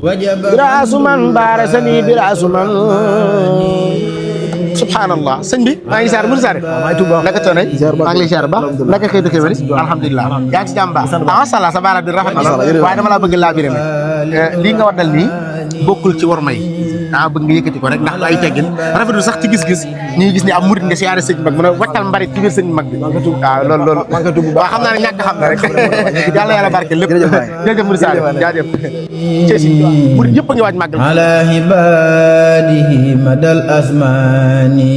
biraasu man baarasani biraasu man subhanallah sëñ bi maa ngi siyaar mu siyaare naka coono maa ngi lay siyaar ba naka xëy dëkk wéri alhamdulilah yaa ngi si jàmm baax masha Allah sa baara bi rafet na waaye dama laa bëgg laa biré nag lii nga waddal nii bokkul ci war may daa bëgg nga yëkkati ko rek ndax ay teggin rafetul sax ci gis-gis ñi gis ni am murid nga siyaare sëñ mag mën a wàccal mbarit ci biir sëñ mag bi waaw loolu waaw xam naa ne ñàkk xam na rek yàlla yàlla barke lépp jërëjëf Mouride Sall jaajëf Ceesi murid yëpp a ngi waaj màggal ala ibadihi madal asmani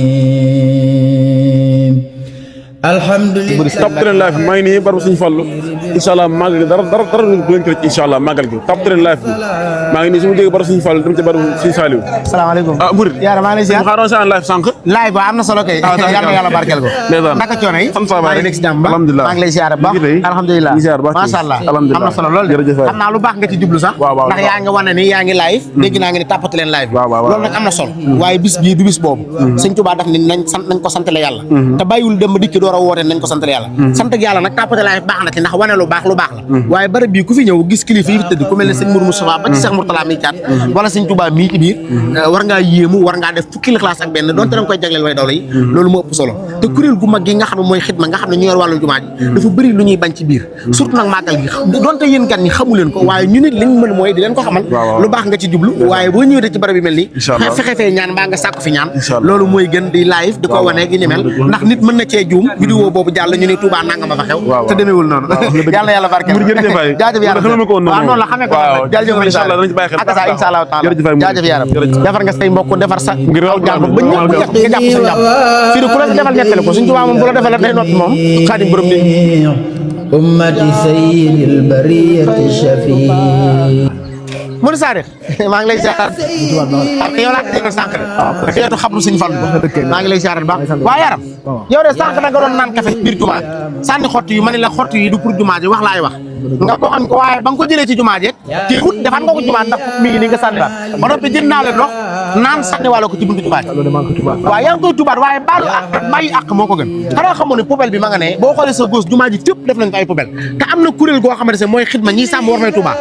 alhamdulillah Top Train Live maa ngi nii barabu Sëñ Fallu inshallah màggal gi dara du leen ko rek inshallah màggal gi Top Train Live bi maa ngi nii su ma jógee barabu Sëñ Fallu dem ci barabu Sëñ Saliou asalaamaaleykum Murid yaara maa ngi lay ziar xaaroon sa live sànq live ba am na solo kay yàlla yàlla barkeel ko naka coono yi maa ngi nekk si jàmm ba maa ngi lay ziar ba alhamdulilah masha Allah am na solo lool xam naa lu baax nga ci jublu sax ndax yaa ngi wane ni yaa ngi live dégg naa ngi ni tàppati leen live loolu nag am na solo waaye bis bii du bis boobu Sëñ Tuubaa daf ni nañ ko santale yàlla te bàyyiwul dem ba dikki door a woote nañ ko santale yàlla sant ak yàlla nag tàppate live baax na ci ndax wane lu baax la waaye barab bii ku fi ñëw gis kilifa yi fi tëdd ku mel ne sëñ Mourou Moustapha ba ci Cheikh Mourtala mi caat wala Sëñ Tuubaa mii ci biir war ngaa yéemu war ngaa def fukki classe ak benn donte da nga koy jagleel way dawla yi loolu moo ëpp solo te kuréel gu mag gi nga xam ne mooy xidma nga xam ne ñu yor wàllu jumaa ji dafa bëri lu ñuy bañ ci biir surtout nag màggal gi donte yéen gan ñi xamu leen ko waaye ñu nit liñ mën mooy di leen ko xamal lu baax nga ci jublu waaye boo ñëwee ci barab yi mel nii fexe fee ñaan mbaa nga sàkku fi ñaan loolu mooy gën di live di ko wane gi ni mel ndax nit mën na cee juum vidéo boobu jàll ñu ne Touba nangam ba fa xew te demeewul noonu yàlla yàlla barke jaajëf yaram waaw noonu la xamee ko jaajëf inshallah dañ ci bàyyi xel ak sa inshallah taala jaajëf yaram defar nga say mbokk defar sa ngir raw jàmm ba ñëpp nga jàpp sa jàmm fii ku la defal ñettale ko Sëñ Tuubaa moom bu la defal day noppi moom xaadim borom ni ummati sayyidil bariyati shafi Mouride Sall maa ngi lay ziar yow laa ko sànq rek xeetu xabru Sëñ Fallu maa ngi lay ziar ba waaye yaram yow de sànq da nga doon naan café biir jumaa sànni xott yu ma ne la xott yi du pour jumaa ji wax laay wax nga bokkoon ko waaye ba nga ko jëlee ci jumaa ji teewut defaat nga ko jumaa ndax mi ngi nii nga sànni waat ba noppi jël naa la dox naan sànni wala ko ci buntu jumaa ji waaw yaa ngi koy tubaat waaye baalu ak bàyyi ak moo ko gën xanaa xamoo ne poubelle bi ma nga ne boo xoolee sa gauche jumaa ji fépp def nañ ko ay poubelle te am na kuréel goo xamante ne mooy xidma ñiy sàmm war may Tuubaa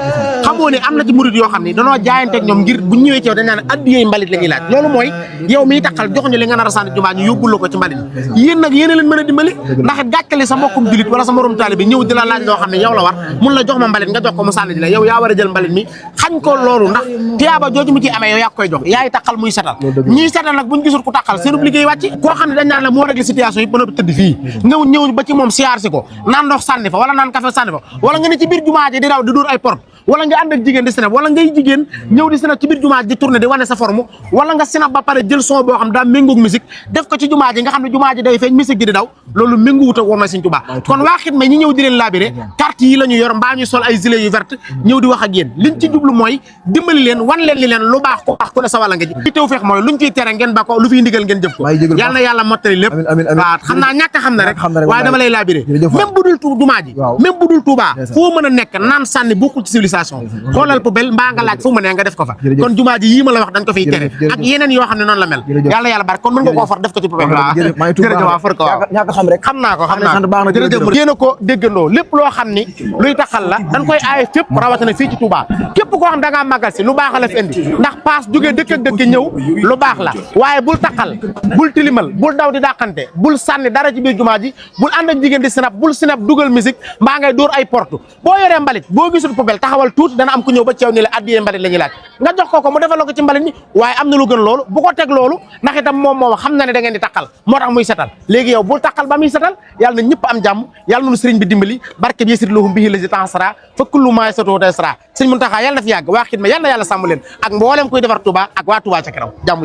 xamoo ne am na ci murid yoo xam ne danoo jaayanteeg ñoom ngir bu ñëwee ci yow dañ naan addiyee mbalit la ñuy laaj loolu mooy yow miy taxal jox ñu li nga nar a sànni jumaa ñu yóbbul la ko ci mbalit yéen nag yéen a leen mën a dimbali ndax gàccali sa mbokkum julit wala sa morom taalibe ñëw di la laaj loo xam ne yow la war mun la jox ma mbalit nga jox ko mu sànni ji la yow yaa war a jël mbalit mi xañ ko loolu ndax tiyaaba jooju mu ci amee yow yaa koy jox yaay taxal muy setal ñiy setal nag buñ gisul ku taxal seen liggéey wàcc koo xam ne dañ naan la moo réglé situation yi ba noppi tëdd fii ñëw ba ci moom siyaar si ko naan ndox sànni fa wala naan café sànni fa wala nga ne ci biir jumaa ji di daw di dóor ay porte wala nga ànd ak jigéen di sinap wala ngay jigéen ñëw di sinap ci biir jumaa ji di tourné di wane sa forme wala nga sinap ba pare jël son boo xam daa méngoog musique def ko ci jumaa ji nga xam ne jumaa ji day feeñ musique gi di daw loolu méngu wut ak war na Sëñ Tuubaa kon waa xidma ñi ñëw di leen labiré carte yi la ñu yor mbaa ñu sol ay gilet yu verte ñëw di wax ak yéen liñ ci jublu mooy dimbali leen wan leen li leen lu baax ko baax ku ne sa wàlla nga ji li tew feex mooy luñ ciy tere ngeen ba ko lu fiy ndigal ngeen jëf ko yàlla na yàlla mottali lépp waaw xam naa ñàkk xam na rek waaye dama lay labiré même bu dul jumaa ji même bu dul Tuubaa foo mën a nekk naan sànni bokkul ci civilisation poubelle mbaa nga laaj fu mu ne nga def ko fa kon jumaa ji yii ma la wax dañ ko fiy tere ak yeneen yoo xam ne noonu la mel yàlla yàlla bari kon mën nga koo far def ko ci poubelle waaw jërëjëf waaw far ko waaw xam naa ko jërëjëf yéen a ko déggandoo lépp loo xam ni luy taxal la dañ koy aaye fépp rawatina fii ci Touba képp koo xam da ngaa màggal si lu baax la fi indi ndax paas jógee dëkk ak dëkk ñëw lu baax la waaye bul taxal bul tilimal bul daw di dàqante bul sànni dara ci biir jumaa ji bul ànd ak jigéen di sinap bul sinap dugal musique mbaa ngay dóor ay porte boo yoree mbalit boo gisul poubelle taxawal tuuti dana am ku ñëw ba ceew ni la addiyee mbalit la ñuy laaj nga jox ko mu defal ko ci mbalit mi waaye am na lu gën loolu bu ko teg loolu ndax itam moom xam na ne da ngeen di taxal moo tax muy setal léegi yow bul taxal ba muy setal yàlla na ñëpp am jàmm yàlla nanu sëriñ bi dimbali barke bi yësir lahum bihi lazi tansara fa kullu ma yasatu tasra sëriñ Muntaxa yàlla na fi yàgg waa xidma yàlla na yàlla sàmm leen ak mboolem kuy defar Touba ak waa Touba ca kanam jàmm